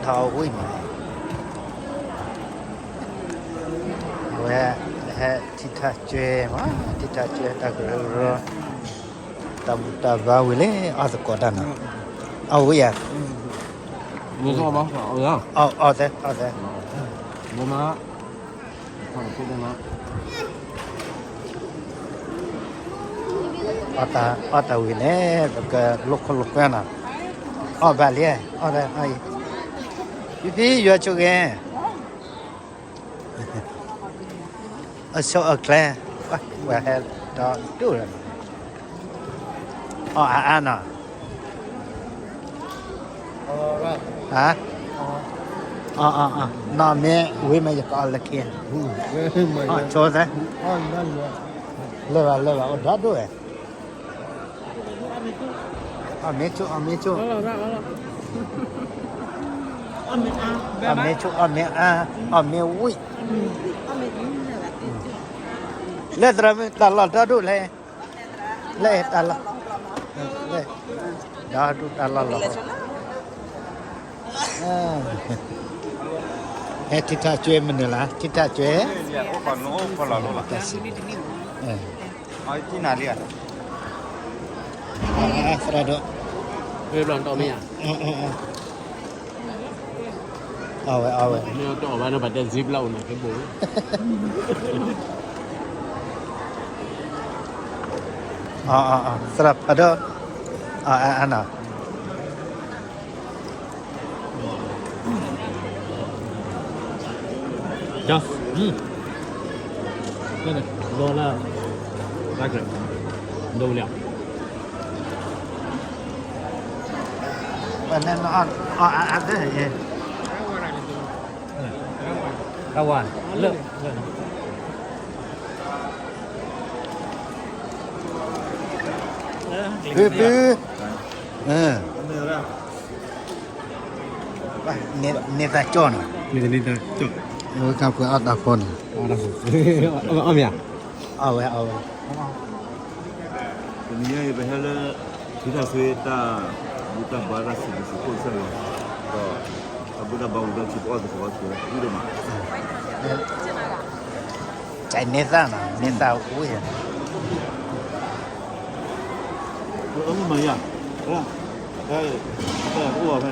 အဝံၣ်န့ၣ် အဝဲ ဟဲထံထၣ်ကၠွဲမး ထံထၣ်ကၠွဲတၢ်ကရၢကရိ တၢ်ဘူၣ်တၢ်ဘါဝံၤလၢအီၣ်သကိးတၢ်နီၤ အဝံၣ်ဧါ အီၣ်သဲ အီၣ်သဲ အီၣ်တၢ်ဝံၤန့ၣ် ပကလိၣ်ခိၣ်လိၣ်ကွဲနီၤ အီၣ်ဘၣ်လံ အီၣ်တၢ်အံၤ ဖံဖံယွၤဆိၣ်ဂ့ၤ အဆိအကျဲ ပှၤဟဲဒီဒူၣ်လီၤ အီၣ်အါအါနီၤ နီၢ်မ့ၢ်ဝံၤမ့ၢ်ယကအီၣ်လၢခံ အီၣ်ဆိသဲ လၢဘၣ်လၢဘၣ်အိၣ်ဒီဒူၣ်ဝဲ အီၣ်မ့ၢ်ဆိ အီၣ်မ့ၢ်ဆိ အီၣ်မ့ၢ်ဆိ အီၣ်မ့ၢ်အါ အီၣ်မ့ၢ်ဝံၣ် လၢသရၣ်မုၣ်တၢ်လီၢ်ဒီဒူၣ်လဲၣ် လၢတၢ်လီၢ် ဒီဒူၣ်တၢ်လီၢ်လီၤ ဟဲထံထၣ်ကၠွဲမနုၤလၢ ထံထၣ်ကၠွဲ တၢ်စံး သရၣ်ဒိၣ် အဝဲ အဝဲ မ့ၢ်တအီၣ်ဘၣ်န့ၣ် ဘၣ်တဲ ziplock န့ၣ် ခဲဘိ သရၣ်ဖးဒိၣ် အန လီၤလၢ ဒိလီၤ တၢ်ဝါ လၢ ဖုဖု န့ၢ်သးကၠီၣ်နီၤ ဝဲကၢ်ပှဲၤအီၣ်တၢ်ဖိန့ၣ် အီၣ်မ့ၢ်ဧါ အီၣ်ဝဲ အီၣ်ဝဲ တနံၤညါအံၤ ပဟဲလၢ ထံထၣ်ဆွ့တၢ်ဘူၣ်တၢ်ဘါတၢ်စံးဘျုးစံးဖှိၣ်ကစၢ်ယွၤ ဒီး တၢ်ဘူၣ်တၢ်ဘါဝံၤဒီး ထံပအီၣ်သကိးဝဲသကိးဝံၤဒိၣ်မး ကဲန့ၢ်သၣ်နီၤ န့ၢ်သၣ်ဝံၣ် အမ့ၢ်မၤယၤ တၢ်အိၣ်ဖဲန့ၣ် တၢ်အီၣ်ဝံၣ်မး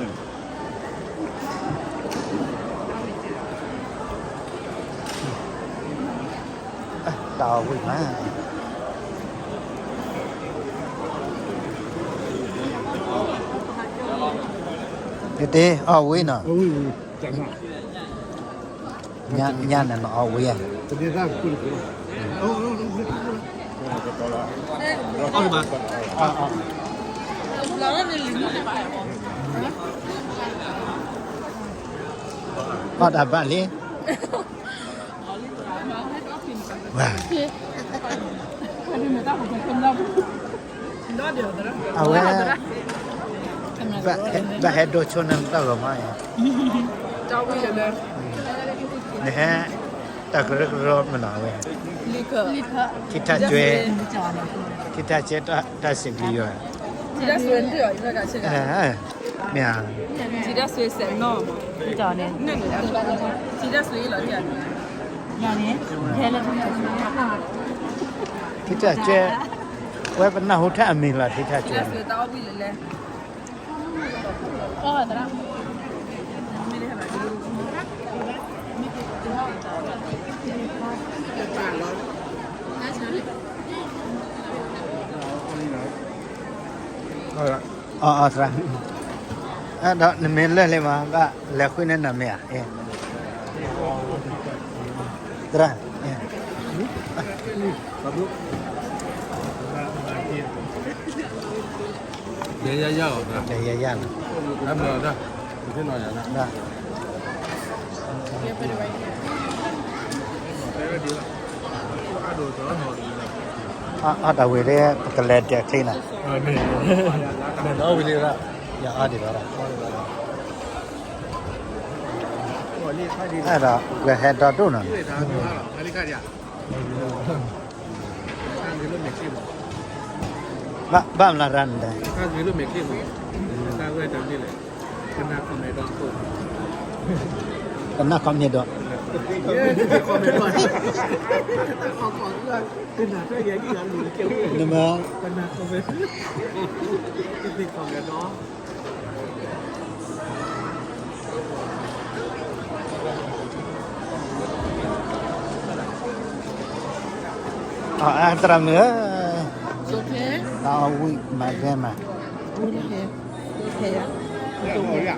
တ့ၢ်အီၣ်ဝံၣ်နီၤ ညါန့ၣ်နအီၣ်ဝံၣ်ဧါ အီၣ်တၢ်ဘၣ်လံ အဝဲ ဘၣ်ဟဲဒိဆိနၢ်တၢ်ဂီၤမးအံၤ နဟဲ တၢ်ကရၢကရိမ့ၢ်နီၤဝဲ ထံထၣ်ကၠွဲ ထံထၣ်ကၠွဲတၢ်စံးဘျုးယွၤ မ့ၢ်ဧါ ထံထၣ်ကၠွဲ ဝဲပနၢ်ဟူထၣ်အမံၤလီၤ ထံထၣ်ကၠွဲ အသရၣ် ဒီးနမ့ၢ်လၢာ်လံမး ဘၣ်လဲၤဃုန့ၢ်နၤမ့ၢ်ဧါ သရၣ် ယယယလီၤ ယယယလီၤ အတၢ်ဝံၤလၢပကလဲၤဒဲးချ့နၤ ယအီၣ်ဒံးလီၤ အဲၣ်ဒိးပဟဲဒီဒိၣ်နီၤ ဘၣ်မလၤရၤနဒဲး တၢ်ဂ့ၤလၢမဲာ်ချ့မး တၢ်ဝဲတၢ်မ့ၢ်လဲၣ် ကနၣ်ခိၣ်မဲာ်ဒီးခိၣ် ပနၢ်ခီမ့ၢ်ဒီး နမ့ၢ် အသရၣ်မုၣ်ဧၢ, တၢ်အီၣ်ဝံၣ်မၤဂ့ၤမး, ဝံၣ်လၢဟဲ, ဟဲယၤ,